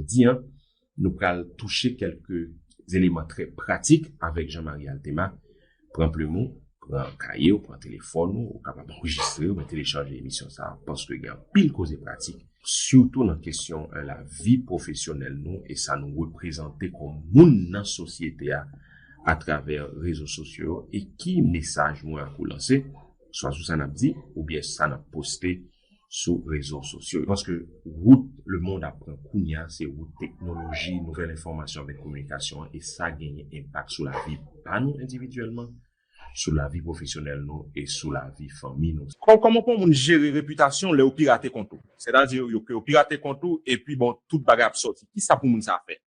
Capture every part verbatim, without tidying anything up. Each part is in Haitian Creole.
Jodi a, nou pral touche kèlke eleman trè pratik avèk Jean-Marie Altema. Pran plim ou, pran kaye w, pran telefòn ou, ou kapab anrejistre oubyen telechaje emisyon sa a, paske gen anpil koze pratik, sitou nan kesyon, eh, lavi pwofesyonèl nou e sa nou reprezante kòm moun nan sosyete a atravè rezo sosyo yo, e ki mesaj mwen ak ou lanse, swa sou sa n ap di, oubyen sa n ap poste sou rezo sosyo yo. Paske wout lemonn ap pran kounye a, se wout teknoloji, nouvèl enfòmasyon avèk kominikasyon an, e sa genyen enpak sou lavi pa nou endividyèlman, sou lavi pwofesyonèl nou e sou lavi fanmi nou. Kò-, kòman pou yon moun jere repitasyon lè yo pirate kont ou? Sètadi yo, ke yo pirate kont ou, epi bon, tout bagay ap sòti. Kisa pou moun sa fè?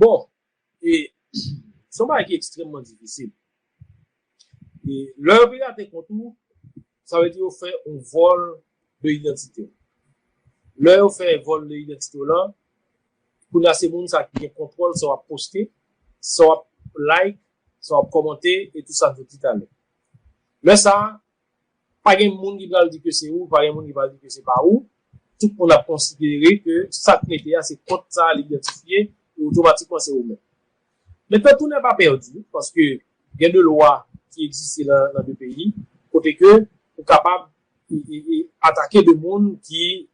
Bon, e, se yon bagay ki ekstrèmman difisil. E, lè yo pirate kont ou, sa vle di yo fè yon vòl de idantite w. Lè yo fè vòl de idantite w lan, kounye a se moun sa ki gen kontwòl sa w ap poste, sa w ap like, sa w ap kòmante, e tout sa n sot di talè. Lè sa a, pa gen moun ki pral di ke se ou, pa gen moun ki pral di ke se pa ou. Tout moun ap konsidere ke sa k mete a, se kont sa a li idantifye, e otomatikman se ou menm. Men tan tou nèt pa pèdi, paske gen de lwa ki egziste nan, nan de peyi, kote ke ou kapab e, e, e, atake de moun ki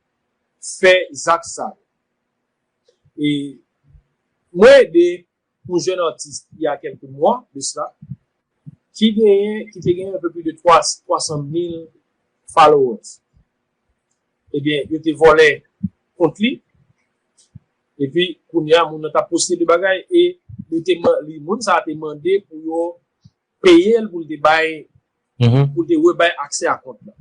fè zak sa yo. E mwen ede yon jèn atis, il y a quelques mois de cela, ki genyen, ki te genyen un peu plus de twa, twa san mil followers. Ebyen, yo te vòlè kont li. Epi, kounye a, moun nan t ap poste de bagay e li te man-, li, moun sa a te mande pou yo peye l pou l te bay, pou l te rebay aksè a kont lan.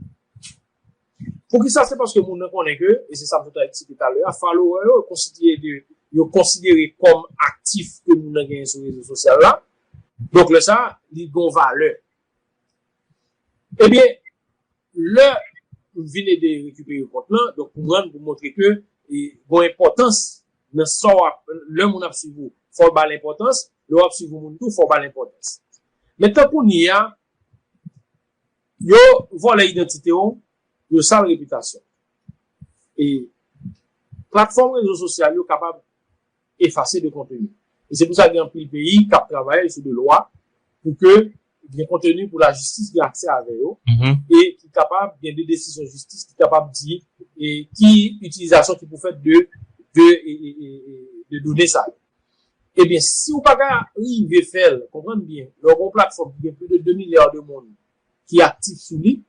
Poukisa? Se paske moun nan konnen ke, e se sa m sot eksplike talè a, follower yo konsidere de, yo konsidere kòm aktif ke moun nan genyen sou rezo sosyal la. Donk, lè sa a, li gen valè. Ebyen, lè m vin ede rekipere kont lan, donk pou m rann, pou m montre ke, e, gen enpòtans nan sa w ap, lè moun ap swiv ou, fò w ba l enpòtans, lè w ap swiv yon moun tou, fò w ba l enpòtans. Men tan kounye a, yo vòlè idantite w, yo sal repitasyon. E platfòm rezo sosyal yo kapab efase de konteni. E se pou sa gen anpil peyi k ap travay sou de lwa pou ke gen konteni pou lajistis gen aksè avè yo, e ki kapab gen de desizyon jistis ki kapab di e ki itilizasyon ki pou fèt de, de, e, e, e, e, de done sa yo. Ebyen, si w pa ka rive fè l, konprann byen, lè w gen yon platfòm ki gen plis de de milya de moun ki aktif sou li,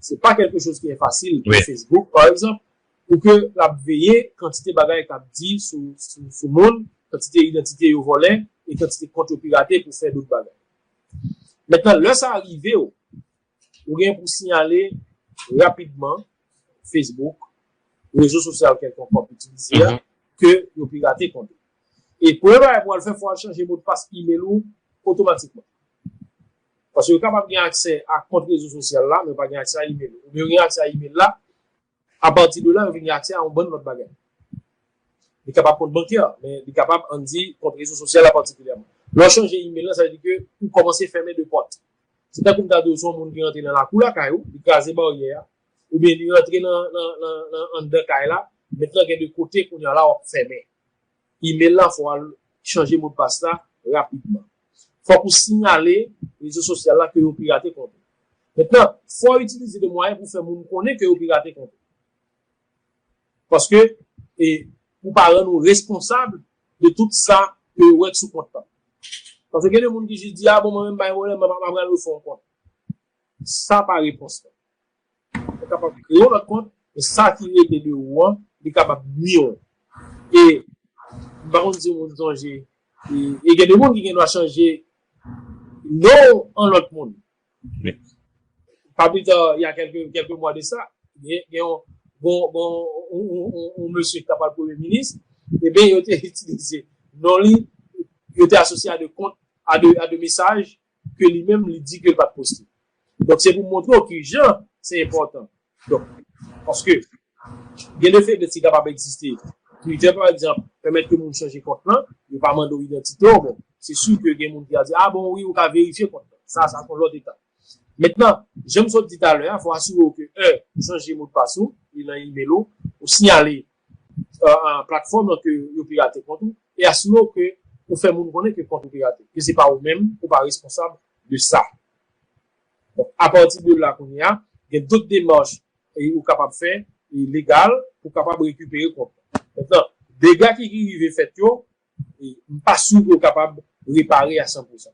se pa kèlke choz ki fasil pou Facebook, pa egzanp, pou ke l ap veye kantite bagay k ap di sou, sou, sou moun, kantite idantite yo vòlè, e kantite kont yo pirate pou fè dòt bagay. Mentnan, lè sa rive w, ou gen pou siyale rapidman Facebook, rezo sosyal kèlkonk w ap itilize a, ke yo pirate kont ou. E premye bagay pou w al fè, fò w al chanje modpas email ou otomatikman. Paske yo kapab gen aksè a kont rezo sosyal la, men yo pa gen aksè a email ou. Oubyen yo gen aksè a email la, apati de la, yo vin gen aksè a yon bann lòt bagay. Li kapab kont bankè, men li kapab, ann di, kont rezo sosyal la patikilyèman. Lè w chanje email la, sa vle di ke ou kòmanse fèmen de pòt. Se tankou m ta di w, se yon moun ki rantre nan lakou lakay ou, li kraze baryè a, oubyen li rantre nan, nan, nan, nan anndan kay la, mentnan gen de kote kounye a la w ap fèmen. Email la, fò w al chanje modpas la rapidman. Fòk ou siyale rezo sosyal la ke yo pirate kont ou. Mentnan, fò w itilize de mwayen pou fè moun konnen ke yo pirate kont ou. Paske, e, ou pa rann ou responsab de tout sa ke yo wè sou kont lan. Paske gen de moun ki jis di, a bon, mwen menm bay pwoblèm, mwen pa pral refè yon kont. Sa pa repons lan. Ou kapab kreye yon lòt kont, men sa ki rete de ou an, li kapab nwi w. E, m pa konn si moun sonje, e, e gen de moun ki gen dwa chanje non an lòt moun. Wi. Pas plus tard, il y a quelques, quelques mois de ça, gen, gen yon, bon, bon, yon, yon, yon, yon mesye ki t ap pral premye minis, ebyen, yo te itilize non li, yo te asosye a de kont, a de, a de mesaj ke li menm li di ke l pa t poste. Donk, se pou montre w kijan se enpòtan. Donk, paske gen de feblès ki kapab egziste. Twitter, pa egzanp, pèmèt ke moun chanje kont lan, yo pa mande w idantite w, bon, se si ke gen moun ki a di, a bon, wi, ou ka verifye kont lan. Sa, sa se yon lòt etap. Mentnan, jan m sot di talè a, fò asire w ke, un, ou chanje modpas ou, li nan email ou, ou siyale, euh, platfòm nan ke yo pirate kont ou, e asire w ke ou fè moun konnen ke kont ou pirate, ke se pa ou menm, ou pa responsab de sa. Donk, apati de la kounye a, gen dòt demach e ou kapab fè e legal pou kapab rekipere kont. Mentnan, dega ki, ki rive fèt yo, e m pa si ke w kapab repare a san pou san.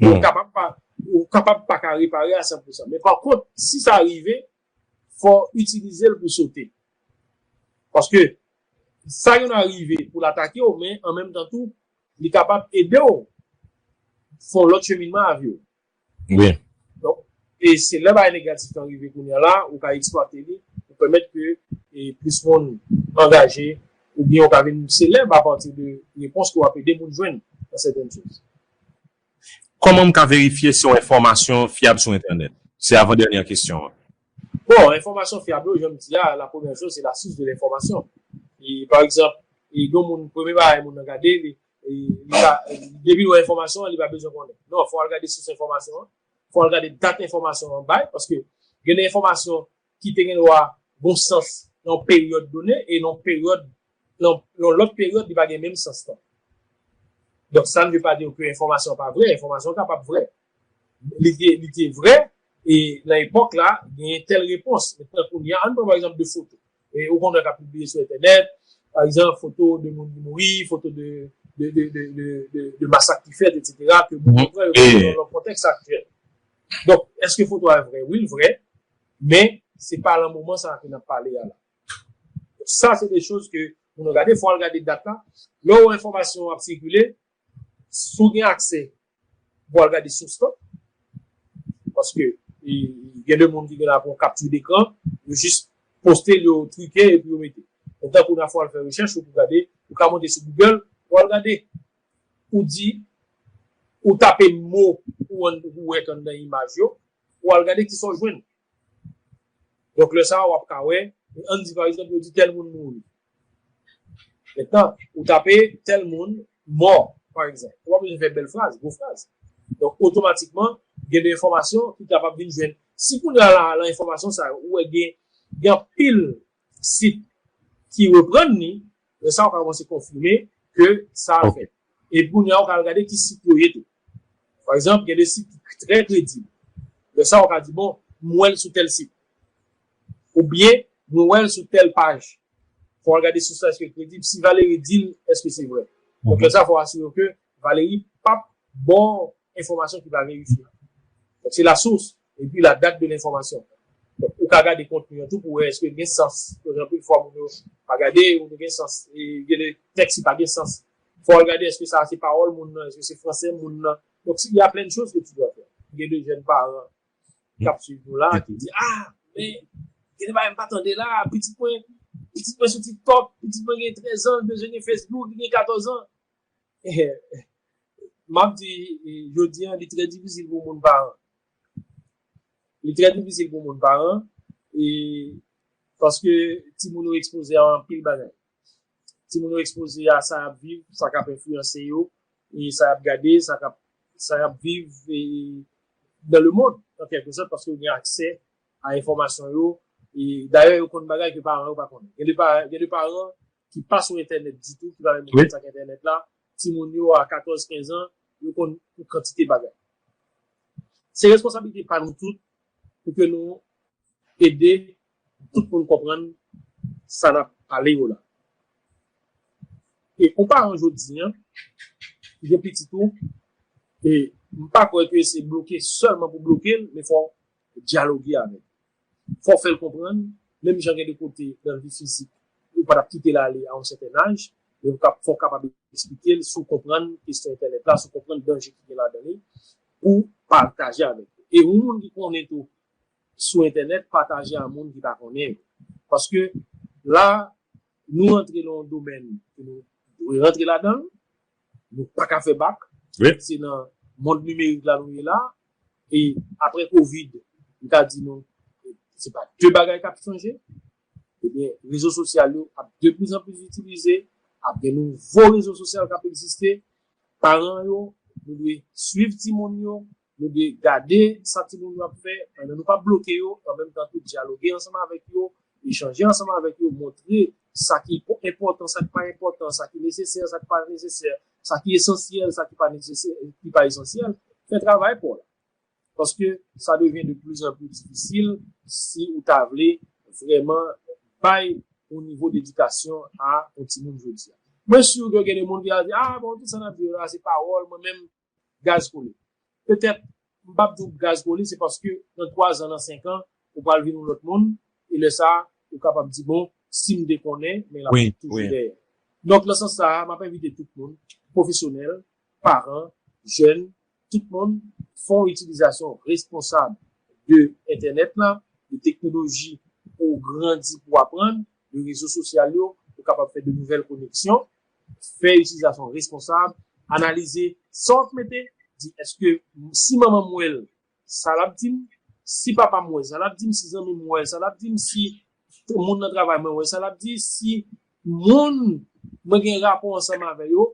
Ou kapab pa, ou kapab pa ka repare a san pou san. Men pa kont, si sa rive, fò w itilize l pou sote. Paske sa gen dwa rive pou l atake w, men an menm tan tou, li kapab ede w fè yon lòt cheminman avè w. Wi. Donk, e se lè bagay negatif lan rive kounye a la, ou ka eksplwate li, pou pèmèt ke e, plis moun angaje, oubyen ou ka vin selèb apati de repons ke w ap ede moun jwenn nan sètèn choz. Kòman m ka verifye si yon enfòmasyon fyab sou entènèt? Se avan dènyè kesyon an. Bon, enfòmasyon fyab yo, jan m di a, la premyè choz, se la source de l'information. E, pa egzanp, e, gen moun, premye bagay moun nan gade, li, e, li pa, depi l wè enfòmasyon an, li pa bezwen konnen. Non, fò w al gade source enfòmasyon an, fò w al gade dat enfòmasyon an bay, paske gen de enfòmasyon ki te gen dwa gen sans nan yon peryòd done, e nan yon peryòd, nan yon lòt peryòd, li pa gen menm sans lan. Donk, sa ne veut pas dire ke enfòmasyon an pa vrè, enfòmasyon an kapab vrè. Li te, li te vrè, e nan epòk la, genyen tèl repons. Mentnan, kounye a, ann pran pa egzanp de foto. E ou konn wè k ap pibliye sou entènèt, pa egzanp, foto de moun ki mouri, foto de, de, de, de, de, de, de masak ki fèt, etsetera, ke moun konn wè yo nan yon kontèks aktyèl. Donk, èske foto a vrè? Wi, l vrè, men se pa nan moman sa ke n ap pale a la. Sa, se de choz ke moun yo gade, fò w al gade dat la. Lè w wè enfòmasyon ap sikile, si w gen aksè, fò w al gade sous lan. Paske e, gen de moun ki gen la pou yon kapti dekran, yo jis poste l, yo trike epi yo mete. Men tankou nan fò w al fè rechèch, ou pou gade, ou ka monte sou Google, ou al gade. Ou di, ou tape mo ou, ou wè k anndan imaj yo, ou al gade kisa w jwenn. Donk, lè sa a, w ap ka wè, ann di, pa egzanp, yo di tèl moun mouri. Mentnan, ou tape tèl moun mò, pa egzanp. Ou pa bezwen fè bèl fraz, gwo fraz. Donk, otomatikman, gen de enfòmasyon ki kapab vin jwenn. Si kounye a la, nan enfòmasyon sa yo, ou wè gen, gen anpil sit ki reprann li, lè sa a, ou ka kòmanse konfime ke sa a fèt. E kounye a, ou ka al gade ki sit yo ye tou. Pa egzanp, gen de sit ki trè kredib. Lè sa a, ou ka di, bon, m wè l sou tèl sit. Oubyen, mwen wè l sou tèl paj. Fò w al gade sous la, èske l kredib. Si Valérie di l, èske se vrè? Donk, lè sa a, fò w asire w ke Valérie p ap ba w enfòmasyon ki pa verifye. Donk, se la source, epi la date de l'information. Donk, ou ka gade kontni an tou pou wè èske l gen sans. Paske anpil fwa, moun yo pa gade, moun yo gen sans. E gen de tèks ki pa gen sans. Fò w al gade èske sa a se pawòl moun nan, èske se franse moun nan. Donk, il y a plein de choses que tu dois faire. Gen de jèn paran k ap swiv nou la, ki di, ah, men, gen de bagay m pa tande la, pitit mwen, pitit mwen sou TikTok, pitit mwen gen trèz an, li bezwen gen Facebook, li gen katòz an. M ap di, e, jodi a, li trè difisil pou moun paran. Li trè difisil pou moun paran, e, paske timoun yo ekspoze a anpil bagay. Timoun yo ekspoze a sa y ap viv, sa k ap enfliyanse yo, e sa y ap gade, sa k ap, sa y ap viv, e, dans le monde, en quelque sorte, paske yo gen aksè a enfòmasyon yo. E, dayè, yo konn bagay ke paran yo pa konnen. Gen de pa-, gen de paran ki pa sou entènèt ditou, ki pa menm konn sa k entènèt la. Timoun yo a katòz, kenz an, yo konn yon kantite bagay. Se responsablite pa nou tout pou ke nou ede tout moun konprann sa n ap pale yo la. E yon paran jodi a, ki gen pitit ou, e m pa kwè ke se bloke sèlman pou bloke l, men fò w dyaloge avè l. Fò w fè l konprann, menm jan gen de kote nan vi fizik, ou pa t ap kite l ale a yon sètèn aj, men w kap-, fò w kapab eksplike l, si w konprann kesyon entènèt la, si w konprann danje ki gen ladan li, pou pataje avèk li. E yon moun ki konnen tou sou entènèt, pataje a moun ki pa konnen yo. Paske la, nou rantre nan yon domèn ke nou dwe rantre ladan l, nou pa ka fè bak. Se nan mond nimerik la nou ye la. E apre Covid, m ka di nou, se pa de bagay k ap chanje. Ebyen, rezo sosyal yo ap de plis an plis itilize, ap gen nouvo rezo sosyal k ap egziste. Paran yo, nou dwe swiv timoun yo, nou dwe gade sa timoun yo ap fè, pandan nou pa bloke yo, an menm tan tou dyaloge ansanm avèk yo, echanje ansanm avèk yo, montre sa ki enpòtan, sa ki pa enpòtan, sa ki nesesè, sa ki pa nesesè, sa ki esansyèl, sa ki pa nesesè, ki pa esansyèl, fè travay pa w la. Paske sa devyen de plus en plus difisil si ou ta vle vrèman bay yon nivo dedikasyon a yon timoun jodi a. Mwen si gen de moun ki va di, ah, bon, tout sa n ap di yo la, se pawòl, mwen menm, gaz kole. Petèt, m p ap di w gaz kole, se paske nan twa zan, nan senk an, ou pral vin yon lòt moun, e lè sa a, ou kapab di, bon, si m te konnen, men l ap toujou dèyè. Donk, nan sans sa a, m ap envite tout moun, pwofesyonèl, paran, jèn, tout moun, fè yon itilizasyon responsab de entènèt la, de teknoloji pou w grandi, pou w aprann, de rezo sosyal yo, pou w kapab fè de nouvèl koneksyon, fè itilizasyon responsab, analize sa w ap mete, di èske si manman m wè l, sa l ap di m, si papa m wè l, sa l ap di m, si zanmi m wè l, sa l ap di m, si moun nan travay mwen wè l, sa l ap di, si moun mwen gen rapò ansanm avè yo,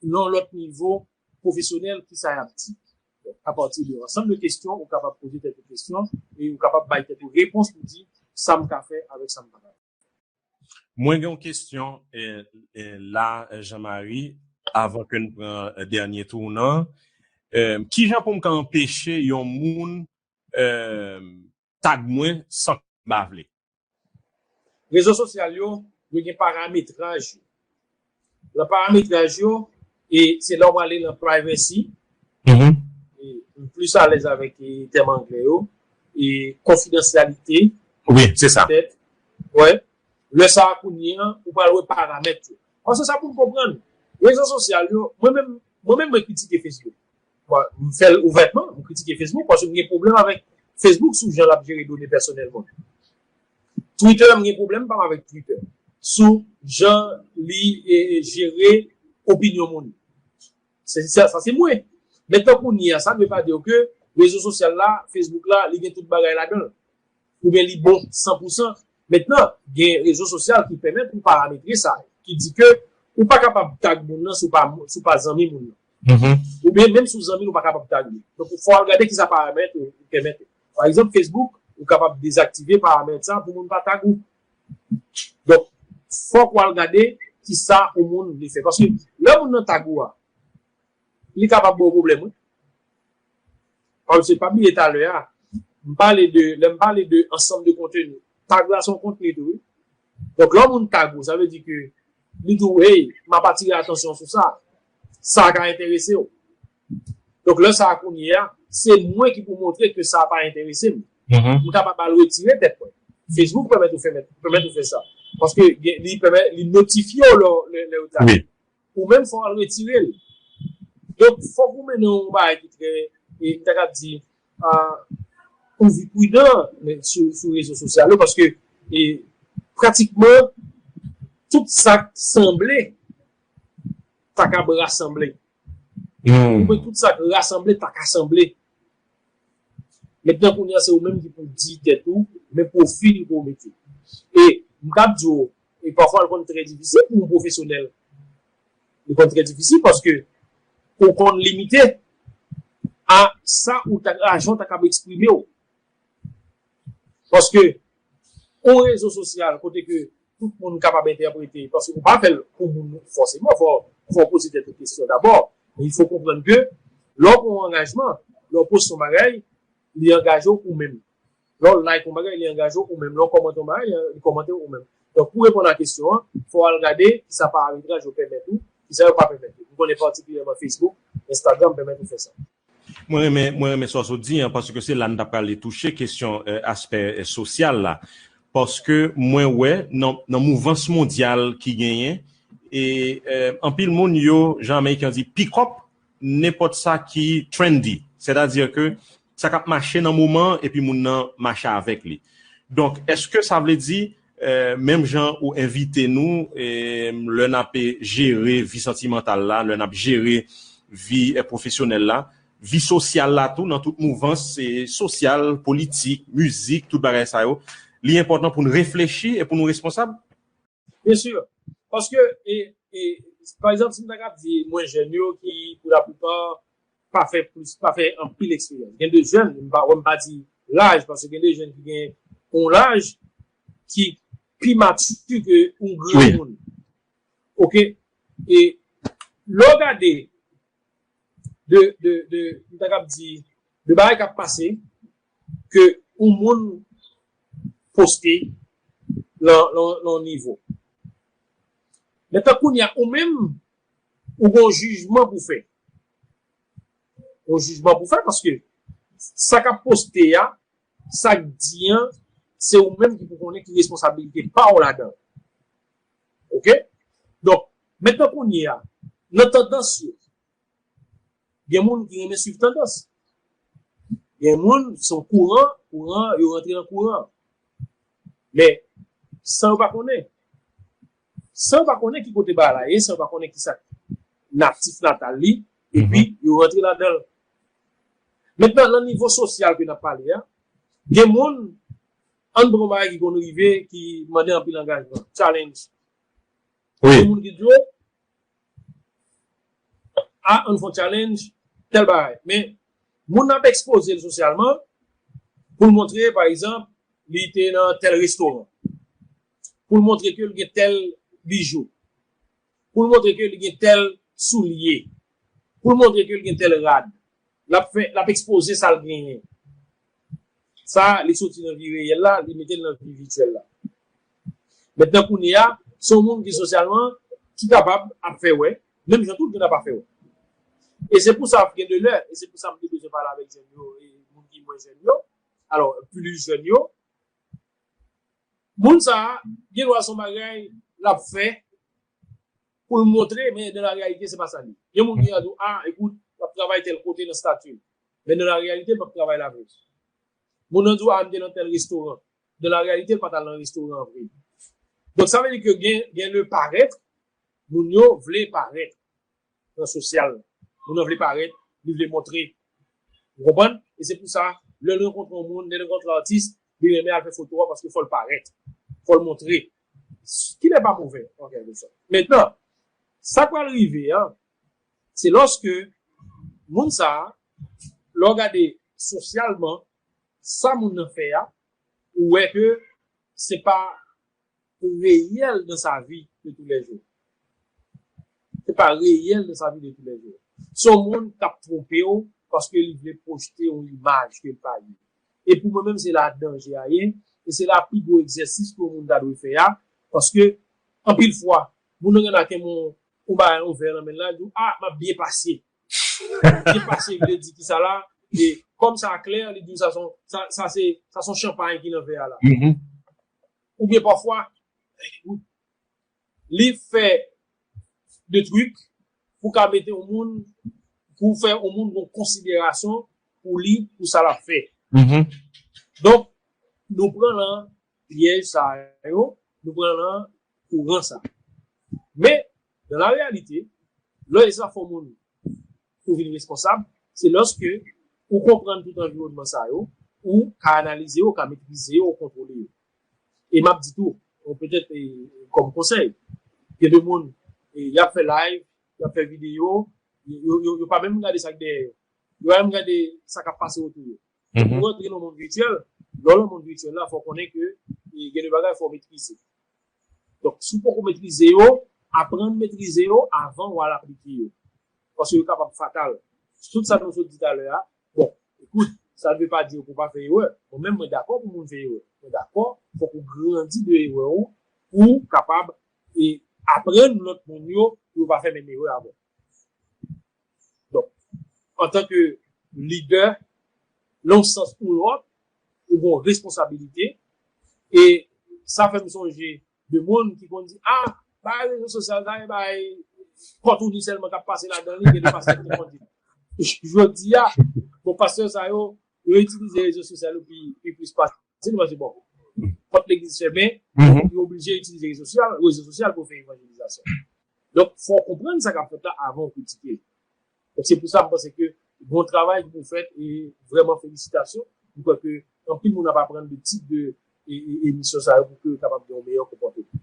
nan yon lòt nivo pwofesyonèl, kisa y ap di. Apati de ansanm de kesyon, ou kapab poze tèt ou kesyon e ou kapab bay tèt ou repons pou di sa m ka fè avèk sa m pa ka fè. Mwen gen yon kesyon eh, eh, la, Jean Marie, avan ke n pran eh, dènye tounan. Eh, kijan pou m ka anpeche yon moun eh, tag mwen san ke m pa vle? Rezo sosyal yo, yo gen parametraj yo. Nan parametraj yo, e se la w prale nan privacy. Mm -hmm. M plis alèz avèk tèm anglè yo. E konfidansyalite. Wi, se sa. Wè. Lè sa a kounye an, ou pral wè paramèt yo. Paske sa pou n konprann, rezo sosyal yo, mwen menm, mwen menm mwen kritike Facebook. Bon, m fè l ouvètman, m kritike Facebook paske m gen pwoblèm avèk Facebook sou jan l ap jere done pèsonèl moun. Twitter, m gen pwoblèm pa m avèk Twitter sou jan li e, jere opinyon moun. Se, sa, sa se mwen. Mentnan kounye a, sa ne veut pas dire ke rezo sosyal la, Facebook la, li gen tout bagay ladan l. Oubyen li bon san pou san. Mentnan, gen rezo sosyal ki pèmèt ou parametre sa, ki di ke ou pa kapab tag moun nan si w pa, si w pa zanmi moun nan. Oubyen menm si w zanmi l, ou pa kapab tag li. Donk, fò w al gade kisa paramèt ou pèmèt ou. Pa egzanp, Facebook, ou kapab dezaktive paramèt sa pou moun pa tag ou. Donk, fòk w al gade kisa yon moun vle fè. Paske lè moun nan tag ou a, li kapab ba w pwoblèm, wi. Paske pa bliye talè a, m pale de, lè m pale de ansanm de konteni, tag la se yon kontni tou, wi. Donk, lè yon moun tag ou, sa vle di ke li di w, hey, m ap atire atansyon sou sa. Sa ka enterese w. Donk, lè sa a kounye a, se mwen ki pou montre ke sa a pa enterese m. M kapab al retire tèt mwen. Facebook pèmèt ou fè, pèmèt ou fè sa. Paske li pèmèt, li notifye w lè, lè, lè ou tag. Ou menm fò w al retire l. Donk, fòk ou mennen yon bagay ki trè, e, m ta kab di, ah, ou vi pridan sou, sou rezo sosyal yo, paske e, pratikman tout sa k sanble ta kab rasanble. Ou mwen tout sa k rasanble ta ka sanble. Mentnan kounye a se ou menm ki pou di tèt ou, men pwofil pou w mete. E m kab di w, e pafwa l konn trè difisil pou yon pwofesyonèl. Li konn trè difisil paske ou konn limite a sa ou ta, ajan ta kab eksprime w. Paske yon rezo sosyal kote ke tout moun kapab entèprete, paske ou pa fè l pou moun fòseman, fò, fò w poze tèt ou kesyon dabò. Men il faut konprann ke lè w pran yon angajman, lè w poste yon bagay, li angaje w ou menm. Lè w like yon bagay, li angaje w ou menm. Lè w kòmante yon bagay, li kòmante w ou menm. Donk, pou reponn a kesyon an, fò w al gade kisa parametraj yo pèmèt ou, kisa yo pa pèmèt ou. M konnen patikilyèman Facebook, Instagram pèmèt ou fè sa. Mwen renmen, mwen renmen sa w sot di an, paske se la n ta prale touche kesyon eh, aspè eh, sosyal la. Paske mwen wè nan, nan mouvans mondyal ki genyen, e eh, anpil moun yo, jan Ameriken di, pick up nenpòt sa ki trendy. Sètadi ke sa k ap mache nan moman an epi moun nan mache avèk li. Donk, èske sa vle di, eh, menm jan ou envite nou, eh, lè n ap jere vi santimantal la, lè n ap jere vi eh, pwofesyonèl la, vi sosyal la tou, nan tout mouvans eh, sosyal, politik, mizik, tout bagay sa yo, li enpòtan pou n reflechi e pou nou responsab? Byen si. Paske, e, e, pa egzanp, si m ta kab di mwen jèn yo ki, pou laplipa, pa fè plis, pa fè anpil eksperyans. Gen de jèn, m pa, m pa di laj, paske gen de jèn ki gen yon laj ki pi mati ke yon granmoun. Ok? E lè w gade de, de, de, m ta kab di, de bagay k ap pase, ke yon moun poste lan, lan, lan nivo. Mentnan kounye a, ou menm, ou gen yon jijman pou fè. Yon jijman pou fè, paske sa k ap poste a, sa k di an, se ou menm ki pou konnen ki responsabilite pa w ladan. Ok? Donk, mentnan kounye a, nan tandans yo, gen moun ki renmen swiv tandans. Gen moun, se yon kouran, kouran, yo rantre nan kouran. Men, san yo pa konnen. San yo pa konnen ki kote bagay la ye, san yo pa konnen ki sa k natif natal li, epi yo rantre ladan l. Mentnan, nan nivo sosyal ke n ap pale a, gen moun, ann pran yon bagay ki konn rive, ki mande anpil angajman, challenge. Gen moun ki di w, a, ann fè yon challenge, tèl bagay. Men, moun nan ap ekspoze l sosyalman pou l montre, pa egzanp, li te nan tèl restoran. Pou l montre ke l gen tèl bijou. Pou l montre ke li gen tèl soulye. Pou l montre ke l gen tèl rad. L ap fè, l ap ekspoze sa l genyen. Sa, li soti nan vi reyèl la, li mete l nan vi vityèl la. Mentnan kounye a, se yon moun ki sosyalman, ki kapab ap fè wè, menm jan tout moun ap ap fè wè. E se pou sa, gen de lè, e se pou sa m te bezwen pale avèk jèn yo, e moun ki mwens jèn yo, alò, plis jèn yo, moun sa a, gen dwa se yon bagay l ap fè pou l montre, men dans la réalité, se pa sa l ye. Gen moun ki ap di w, a, ekout, l ap travay tèl kote nan estati. Men dans la réalité, l p ap travay la vre. Moun nan di w, a, m te nan tèl restoran. Dans la réalité, l pa t al nan restoran an vre. Donk, sa vle di ke gen, gen le parèt, moun yo vle parèt nan sosyal. Moun nan vle parèt, li vle montre. Ou konprann? E se pou sa, lè l rankontre yon moun, lè l rankontre yon atis, li renmen al fè foto a paske fò l parèt. Fò l montre. Ki nè pa movè, an kèlke sòt. Mentnan, sa k pral rive a, se lòske moun sa a, lè w gade sosyalman, sa moun nan fè a, ou wè ke se pa reyèl dans sa vie de tous les jours. Se pa reyèl dans sa vie de tous les jours. Se yon moun k ap twonpe w paske li vle pwojte yon imaj ke l pa ye. E pou mwen menm, se la danje a ye, e se la pi gwo egzèsis ke yon moun ta dwe fè a, paske anpil fwa, moun nan gen la kenbe yon, yon bagay, yon vè nan men l la, li di w, a, m ap byen pase. Byen pase vle di ki sa la, e kòm sa klè, li di w sa se yon, sa, sa se, sa se yon chanpay ki nan vè a la. Oubyen pafwa, li fè de trik pou ka mete yon moun, pou fè yon moun gon konsiderasyon pou li, pou sa l ap fè. Donk, nou pran nan pyèj sa yo, nou pran nan kouran sa. Men, dans la réalité, lè sa fè yon moun ou vin responsab, se lòske ou konprann tout anviwònman sa yo, ou ka analize yo, ou ka metrize yo, ou kontwole yo. E m ap di tou, bon, petèt, e, kòm konsèy, gen de moun, e, y ap fè live, y ap fè videyo, yo, yo, yo, yo pa menm gade sa k dèyè yo. Yo pa menm gade sa k ap pase otou yo. Ou rantre nan mond vityèl, lè w nan mond vityèl la, fò w konnen ke, e, gen de bagay fò w metrize. Donk, si w poko metrize yo, aprann metrize yo avan w al aplike yo. Paske yo kapab fatal. Tout sa nou sot di talè a, bon, ekout, sa ne veut pas dire pou w pa fè erè. Mwen menm, mwen dakò pou moun fè erè. Mwen dakò, fòk ou grandi de erè ou, pou w kapab, e, aprann lòt moun yo, pou yo pa fè menm erè avè w. Donk, antanke lidè, nan yon sans ou lòt, ou gen yon responsabilite. E sa fè m sonje de moun ki konn di, a, bay rezo sosyal sa, e bay kòtouni sèlman k ap pase ladan li, gen de pastè ki te konn di. Jodi a, bon, pastè sa yo, yo itilize rezo sosyal yo pi, pi plis pase nou, paske, bon, pòt legliz fèmen, donk, yo oblije itilize rezo sosyal, rezo sosyal pou fè evanjelizasyon. Donk, fò w konprann sa k ap fèt la avan w kritike. Donk, se pou sa m panse ke bon travay ki pou fèt e vrèman felisitasyon. M kwè ke anpil moun ap aprann de tip de e, e, emisyon sa yo pou ke yo kapab gen yon meyè konpòteman.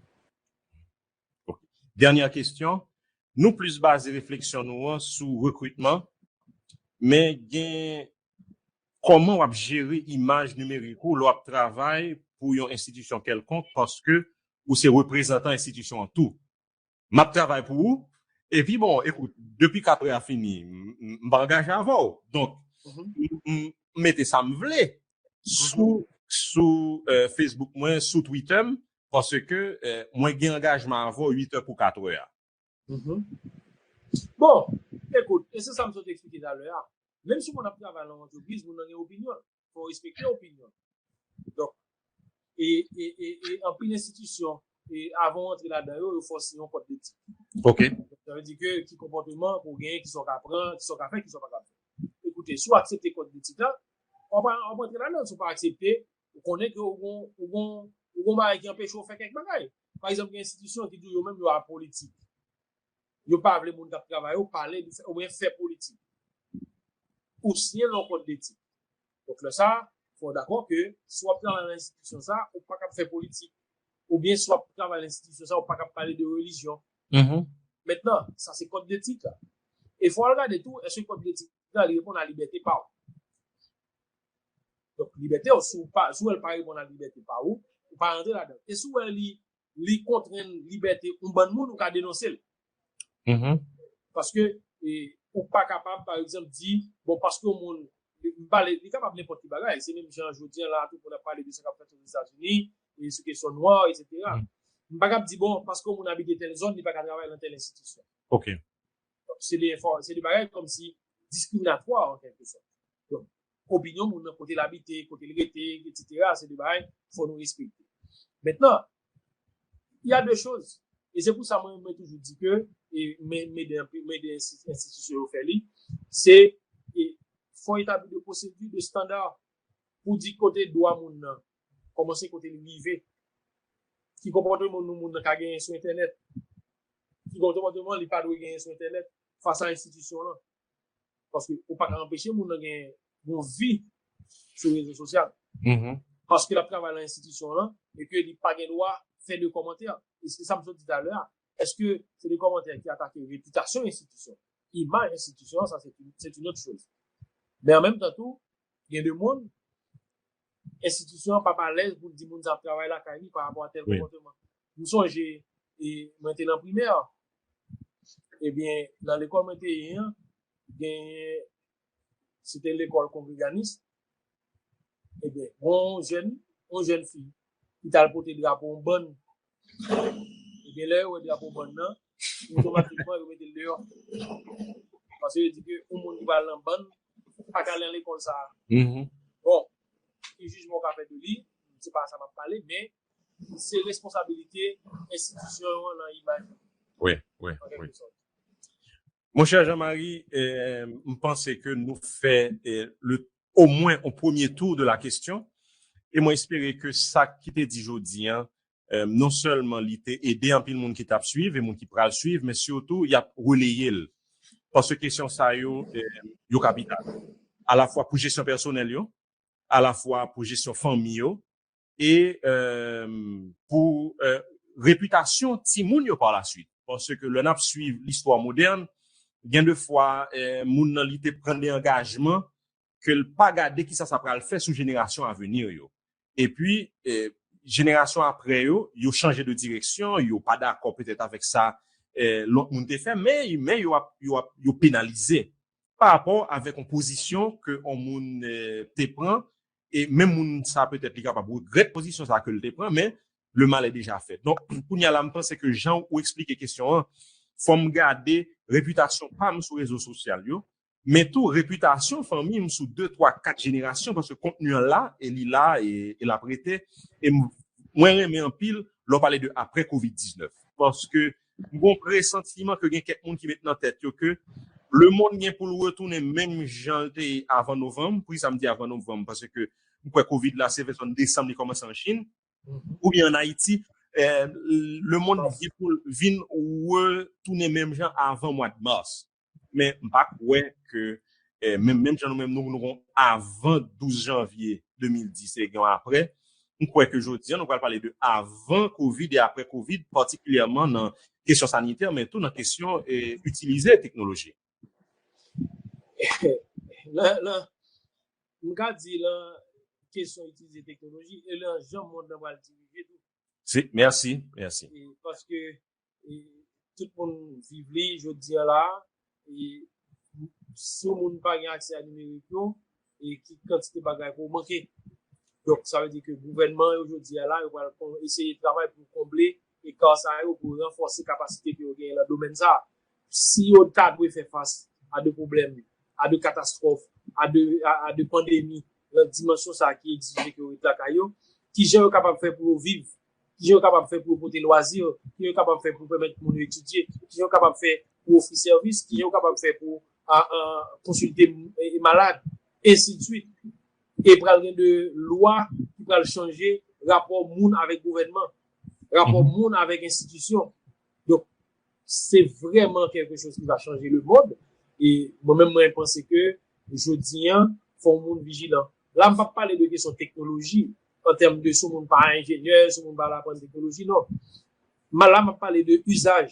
Dènyè kesyon, nou plis baze refleksyon nou an sou rekritman, men gen kòman w ap jere imaj nimerik ou lè w ap travay pou yon enstitisyon kèlkonk, paske ou se reprezantan enstitisyon an tou. M ap travay pou ou, epi bon, ekout, depi katrè a fini, m, m, m pa angaje avè w. Donk, m, m, m mete sa m vle sou, sou eh, Facebook mwen, sou Twitter m, paske eh, mwen gen angajman avè w uit è pou katrè a. Bon, ekout, e se sa m sot eksplike talè a. Menm si moun ap travay nan yon antrepriz, moun nan gen opinyon. Fò w respekte opinyon. Donk, e, e, e, e anpil enstitisyon, e avan w antre ladan yo, yo fè w siyen yon kòd detik. Ok. Sa vle di ke ki konpòteman pou w genyen, ki sa w ka pran, ki sa w ka fè, ki sa w pa ka fè. Ekoute, si w aksepte kòd detik la, w ap, w ap antre ladan. Si w pa aksepte, ou konnen ke ou gon, ou gon, ou gon bagay ki anpeche w fè kèk bagay. Pa egzanp, gen enstitisyon ki di w yo menm yo apolitik. Yo pa vle moun k ap travay yo pale oubyen fè politik. Ou siyen yon kòd detik. Donk lè sa, fò w dakò ke si w ap travay nan enstitisyon sa, ou pa kab fè politik. Oubyen si w ap travay nan enstitisyon sa, ou pa kab pale de relijyon. Mentnan, sa se kòd detik la. E fò w al gade tou, èske kòd detik la li reponn a libète pa w. Donk, libète w, si w pa, si w wè l pa reponn a libète pa ou, ou pa rantre ladan. E si w wè li, li kontrenn libète yon bann moun, ou ka denonse l. Paske e, ou pa kapab, pa egzanp, di, bon, paske yon moun, m pale, li kapab nenpòt ki bagay, se menm jan jodi a la, tout moun ap pale de sa k ap fèt Ozetazini, e sou kesyon nwa, etsetera. M pa kab di, bon, paske yon moun abite tèl zòn, li pa ka travay nan tèl enstitisyon. Ok. Donk, se de, se de bagay kòmsi diskriminatwa, an kèlke sòt. Donk, opinyon moun nan, kote l abite, kote l rete, etsetera, se de bagay fò nou respekte. Mentnan, il y a deux choses. E se pou sa mwen, mwen toujou di ke e, men, men de, men de ensti- enstitisyon yo fè li, se e, fò etabli de pwosedi, de standar pou di kote dwa moun nan kòmanse, kote li rive. Ki konpòteman moun, moun nan ka genyen sou entènèt. Ki konpòteman li pa dwe genyen sou entènèt fas a enstitisyon lan. Paske ou pa ka anpeche moun nan gen yon vi sou rezo sosyal. Paske l ap travay nan enstitisyon lan e ke li pa gen dwa fè de kòmantè. E se sa m sot di talè a. Èske se de kòmantè ki atake repitasyon enstitisyon, imaj enstitisyon an, sa se se yon lòt choz. Men an menm tan tou, gen de moun, enstitisyon an p ap alèz pou l di moun sa ap travay lakay li pa rapò a tèl konpòteman. M sonje, e, mwen te nan primè, ebyen, nan lekòl mwen te ye an, genyen, se te lekòl kongreganis, ebyen, gon jèn, yon jèn fi, ki t al pote drapo yon bann, ebyen, lè yo wè drapo bann nan, otomatikman, yo mete l deyò. Paske yo di ke yon moun ki pral nan bann, pa ka al nan lekòl sa a. Bon, ki jijman w ka fè de li, se pa sa m ap pale, men se responsabilite enstitisyon yo nan imaj. Wi, wi, wi. Monchè Jean Marie, eh, m panse ke nou fè eh, le, omwen yon premye tou de la kesyon. E mwen espere ke sa ki te di jodi an, eh, non sèlman li te ede anpil moun ki t ap swiv e moun ki pral swiv, men sitou y ap releye l. Paske kesyon sa yo, eh, yo kapital. Alafwa pou jesyon pèsonèl yo, alafwa pou jesyon fanmi yo, e eh, pou eh, repitasyon timoun yo pa la swit. Paske lè n ap swiv listwa modèn, gen de fwa eh, moun nan li te pran de angajman ke l pa gade kisa sa pral fè sou jenerasyon aveni yo. Epi, eh, jenerasyon apre yo, yo chanje de direksyon, yo pa dakò petèt avèk sa eh, lòt moun te fè, men, men yo ap, yo ap, yo penalize pa rapò avèk yon pozisyon ke yon moun eh, te pran, e menm moun sa petèt li kapab regrèt pozisyon sa ke l te pran, men le mal est déjà fait. Donk, kounye a la, m panse ke jan ou eksplike kesyon an, fò m gade repitasyon pa m sou rezo sosyal yo, men tou repitasyon fanmi m sou de, twa, kat jenerasyon, paske kontni an la, e li la, e, e l ap rete. E m, mwen renmen anpil lè w pale de apre kovid diznèf. Paske m gon presantiman ke gen kèk moun ki met nan tèt yo ke lemonn gen pou l retounen menm jan l te ye avan novanm. Poukisa m di avan novanm? Paske m kwè kovid la, se vè zòn desanm li kòmanse an Chin. Oubyen an Ayiti, eh, lemonn gen pou l vin retounen menm jan avan mwa de mas. Men m pa kwè ke eh, menm, menm jan nou menm nou, nou gon avan douz janvye de mil dis e gen yon apre, m kwè ke jodi a nou pral pale de avan kovid e apre kovid, patikilyèman nan kesyon sanitè, men tou nan kesyon eh, itilize teknoloji. Nan, nan, m ka di nan kesyon itilize teknoloji e nan jan mond nan pral dirije tou. Se, mèsi, mèsi. E, paske e, tout moun viv li jodi a la, e, si yon moun pa gen aksè a nimerik yo, e ki kantite bagay pou manke. Donk, sa vle di ke gouvènman yo jodi a la, yo pral eseye travay pou konble eka sa yo, pou ranfòse kapasite ke yo genyen nan domèn sa. Si yo ta dwe fè fas a de pwoblèm, a de katastwòf, a de, a, a de pandemi, nan dimansyon sa ki egzije ke yo ret lakay yo, kijan yo kapab fè pou yo viv, kijan yo kapab fè pou yo pote lwazi, kijan yo kapab fè pou pèmèt moun yo etidye, kijan yo kapab fè pou ofri sèvis, kijan yo kapab fè pou a, a, konsilte e, e malad, ensidswit. E pral gen de lwa ki pral chanje rapò moun avèk gouvènman, rapò moun avèk enstitisyon. Donk, se vrèman kèlke choz ki va chanje le mond. E mwen menm, mwen panse ke jodi an, fò moun vijilan. La, m p ap pale de kesyon teknoloji, an tèm de si moun pa enjenyè, si moun pa aprann teknoloji, non. Ma la, m ap pale de izaj.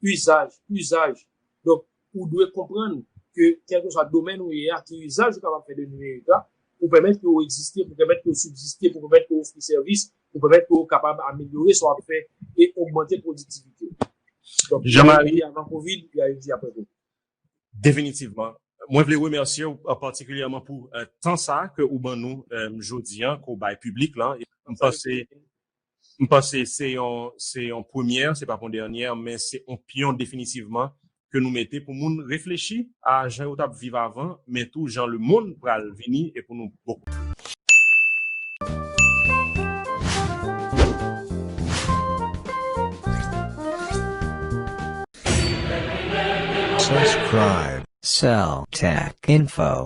Izaj, izaj. Donk, ou dwe konprann ke kèlkeswa domèn ou ye a, ki izaj ou kapab fè de nimerik la, pou pèmèt ke ou egziste, pou pèmèt ke ou sibziste, pou pèmèt ke ou ofri sèvis, pou pèmèt ke ou kapab amelyore sa w ap fè e ogmante pwodiktivite w. Donk, Jean-Marie, avan kovid, y a apre kovid. Definitivman. Mwen vle remèsye w, euh, patikilyèman pou euh, tan sa ke ou ban nou euh, jodi an, ke w bay piblik lan. M panse M panse se yon se yon premyè, se pa pou dènyè, men se yon pyon definitivman ke nou mete pou moun reflechi a jan yo t ap viv avan, men tou jan le mond pral vini e pou nou bok. Subscribe. Cell Tech Info.